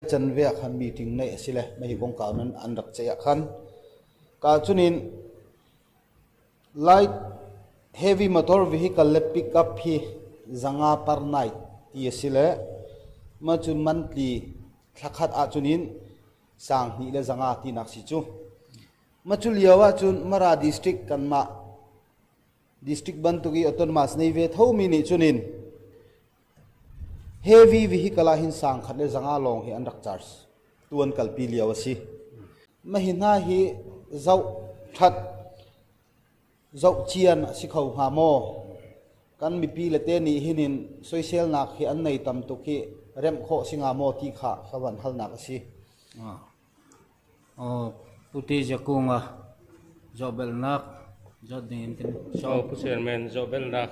Chanve ah khan meeting neih a si le mah hi kongkau nan an rak ceih ah khan ka cunin light heavy motor vehicle le pickup hi 500 per night ti a si le mah cu monthly thlakhat ah cunin 2500 tinak si cu. Mah cu lio ah cun Mara district kanmah district bantuk i autonomous nei ve thomi nih cunin Heavy vehicle ah hin 1500 lawng hi an rak charge. Tu an kalpi lio a si. Mah hi hna hi zoh ṭhat, zoh cian a si kho hnga maw? Kan mipi le te nih hin in soiselnak hi an nei tam tuk hi remh khawh si hnga maw ti kha ka van halnak a si. Pu Te Kunga zohbelnak zawt ding in kan sawm. Pu Chairman, zohbelnak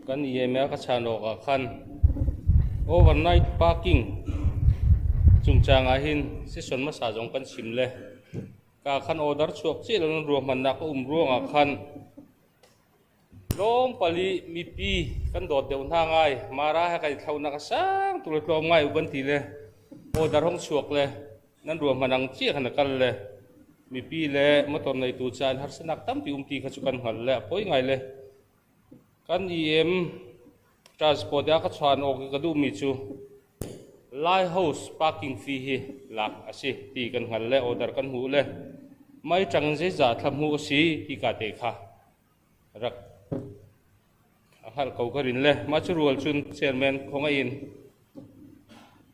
kan EMA ka chan awk ah khan overnight parking chungchang ah hin session hmasa zong kan chim le ka khan order chuak chih lo ruahmannak a um ruangah khan Tlawmpal i mipi kan dawt deuh hna ngai. Mara he kan i thlauhnak a sang tuk le tlawm ngai u kan ti le order hong chuak le nan ruahman ang cia khan a kal le mipi le motor neitu caan harsanak tampi um ti kha cu kan hngalh le a poi ngai le kan EM transport ah ka chuan awk i ka duhmi cu Lai House parking fee hi lak a si ti kan hngalh le order kan hmuh le mei ṭang in zeizah thla hmuh a si ti ka te kha rak a hngalh ko ka rin le mah cu rual cun chairman khongai in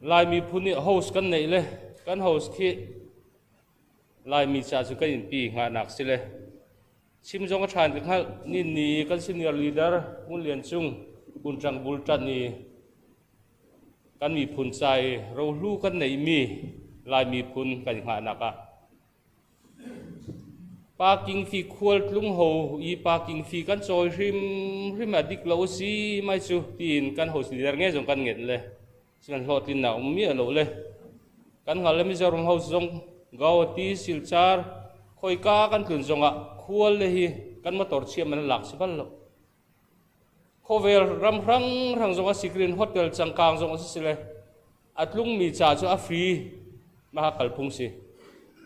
Laimi phun nih host kan neih le kan host khi Laimi ca cu kan inpi ngahnak si le chim zong a ṭhan ka hngalh ni ni kan senior leader Ngun Lian Cung Kunṭang bul ṭan i kan miphun ca i rohlu kan neihmi Lai miphun kan hngahnak ah Parking fee khualtlung ho i parking fee kan cawi hrimhrim a dik lo a si mai cu tiin kan host leader nge zong kan ngenh le kan hlawhtlinnak um mi a lo le kan hngal le Mizoram house zong Guwahati, Silchar khoika kan tlun zongah khual le hi kan motor chiam an lak si bal lo. Khawvel ram hrang hrang zong a sikrin hotel changkang zong a si si le A tlungmi ca cu a free mah kalphung si.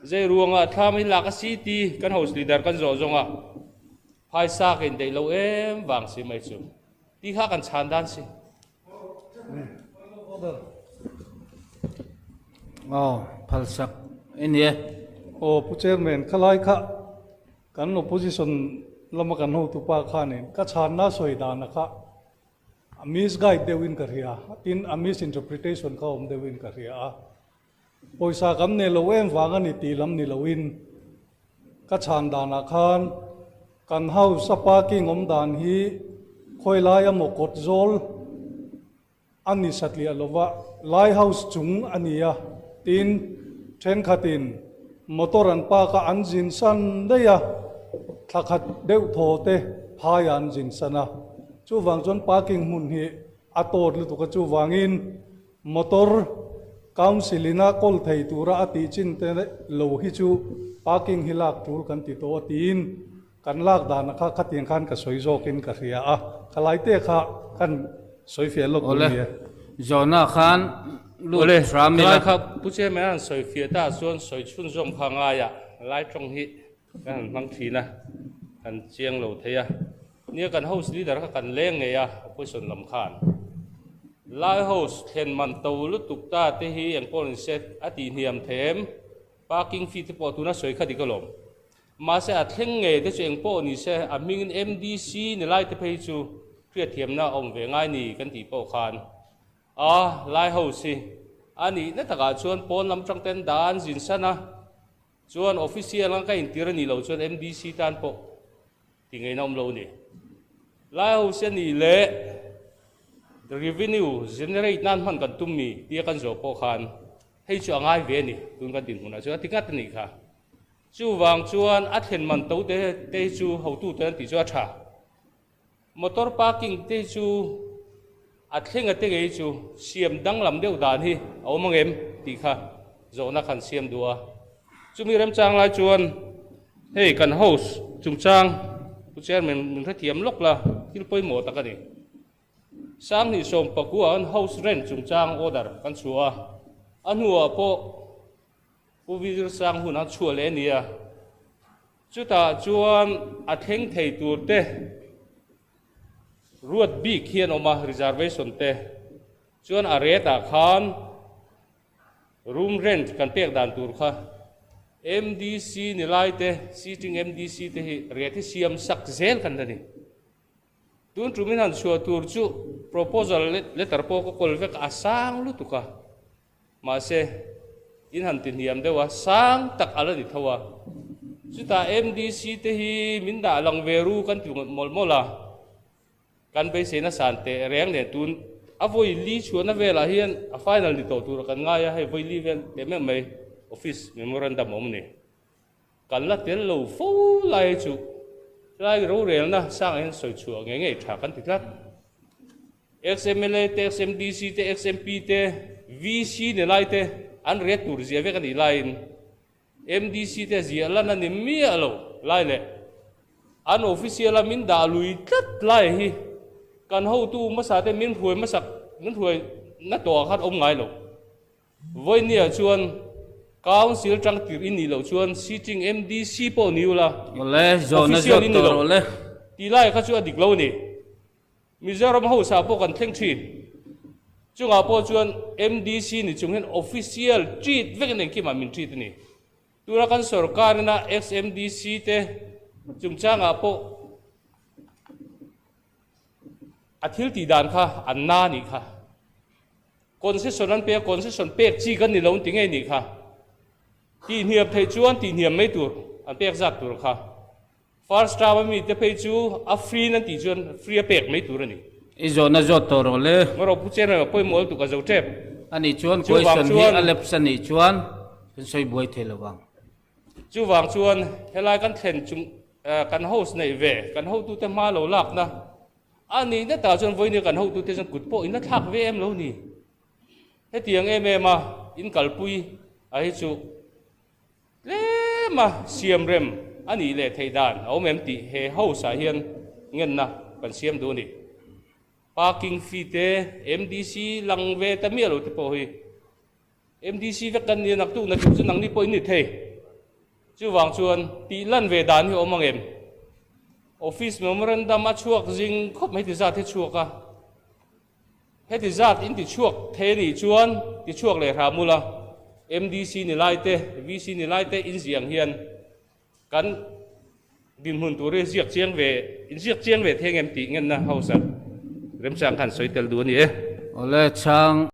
Zei ruangah thlam hi lak a si ti kan host leader kan zawh zongah phaisa ka in deih lo em vang si mai cu. Ti kha kan chan dan si. Oh, phalsak ini. Oh, Pu Chairman, khalai kha kan opposition lama kan hotupa khanin ka chhanna soi dan kha A misguide deuh in ka hria, tin a misinterpretation kha awm deuh in ka hria a. Pawisa kan nei lo em vang a ni tih lam ni loin ka chhan danah khan kan house a parking awm dan hi khawi lai a maw kawt zawl a ni satliah lova lai house chung a ni a, tin thenkhatin motor an park a an zin san daih a, thla khat deuh thaw te phaiah an zin san a. Chuvang chuan parking hmun hi a tawt lutuk a, chuvangin motor council ina kawl thei tura a tih chin te lo hi chu parking hi lak tul kan ti tawh a tiin kan lak dan kha khatiang khan ka sawi zawkin ka hria a, khalai te kha kan sawi fiah lawk duh ni e. Zawhna khan lut hram ila. Khalai kha Pu Chairman an sawi fiah ta chuan sawi chhunzawm kha ngaia lai tawng hi kan han hmang thin a, kan chiang lo thei a. Nia kan house leader kha kan leng ngei a, opposition lam khan. Lai house thlen man to lutuk ta te hi eng pawh ni se a tih hniam them, parking fee te pawh tuna sawi kha dik alawm. Mahse a thleng ngei te chu eng pawh ni se a hmingin MDC ni lai te phei chu hriatthiamna a awm ve ngai ni kan tih pawh khan a lai house hi a nihna takah chuan pawn lam tang ten dan zin san a, chuan official anga ka intir a nih loh chuan MDC tan pawh Ti ngei na awm lo ni. Lai ho sia nih leh revenue generate nan hman kan tum mi tia kan zawh pawh khan hei chu a ngai ve a ni tun kan dinhmunah chuan a ti ngat a nih kha. Chuvang chuan a thlen man to te te hi chu hotu te an tih chu a tha. Motor parking te hi chu a thleng a te ngei chu siam danglam deuh dan hi a awm ang em tih kha zawhna khan siam duh a. Chumi remchang lai chuan hei kan house chungchang Pu Chairman min hrethiam lawk la thil pawimawh tak a ni. 2019 an house rent chungchang order kan chhuah a. A hnuah pawh Pu Vizir Sang hun a chhuah leh a ni a, chutah chuan a thleng thei tur te ruat bik hi an awm a, reservation te chuan a rate ah khan room rent kan pek dan tur kha MDC ni lai te, sitting MDC te hi rate hi siam sak zel kan la ni. Tun tum in han chhuah tur chu proposal letter pawh ka kawl vek a sang lutuk a, mahse in han ti hniam deuh a, sang tak a la ni tho a. Chutah MDC te hi min dah lang ve ru kan ti mawlh mawlh a, kan beiseina san teh reng nen tun a vawi li chhuahna velah hian a final ni tawh tur kan ngai a, hei vawi li vel teh meuh mai office memorandum a awm a ni. Kan la tel lo fo lai chu tlai rorelna sangah hian sawi chhuah ngei ngei tha kan ti tlat. XMLA te, XMDC te, XMP te, VC ni lai te an ret tur zia vek a nih laiin MDC te ziah lan a ni miah lo lai leh an official a min dah lui tlat lai hi kan hotu hmasa te min hruai hmasak min hruai na tawhah khan awm ngai lo. Vawinia chuan Council tang tirh i nih loh chuan sitting MDC pawh ni ula, Awle, zawhna official zawt i ni tawh lo rawh le. Tih lai kha chu a dik lo a ni. Mizoram house ah pawh kan thleng thin. Chungah pawh chuan MDC ni chung hian official treat vekin engkimah min treat a ni. Tuna kan sorkar ina ex-MDC te chungchangah pawh a thil tih dan kha an na a nih kha. Concession an pe a, concession pek chi kan ni lo an ti ngei nih kha. Tihhniam theih chuan tihhniam mai tur an pek zat tur kha. First term a mite phei chu a free in an tih chuan free a pek mai tur a ni. I zawhna zawt tawh rawh le. Ngaw Pu Chairman a pawimawh lutuk a zo tep. Ani chuan Chuvang question hi chuan a lapse a nih chuan kan sawi buai thei lo ang. Chuvang chuan helai kan thlen chung kan host neih ve kan hotute hma lo lakna A nih na tah chuan vawinia kan hotute chuan kut pawh in la thlak ve em lo ni. Hetiang em em a in kalpui a hi chu tlem a siam rem a nih leh theih dan a awm em tih he house ah hian ngenna kan siam duh a ni. Parking fee te, MDC lang ve ta miah lo te pawh hi MDC vek kan nia naktuk naktuk chu nangni pawh in ni thei. Chuvang chuan tih lan ve dan hi awm ang em? Office memorandum a chhuak zing khawp mai ti zat hi chhuak a, heti zat in ti chhuak thei a nih chuan ti chhuak leh hram ula, MDC ni lai te, VC ni lai te in ziang hian kan dinhmun tur hi ziak chiang ve, in ziak chiang ve thei ang em tih ngenna House ah remchang khan sawi tel duh a ni e. Awle chhang.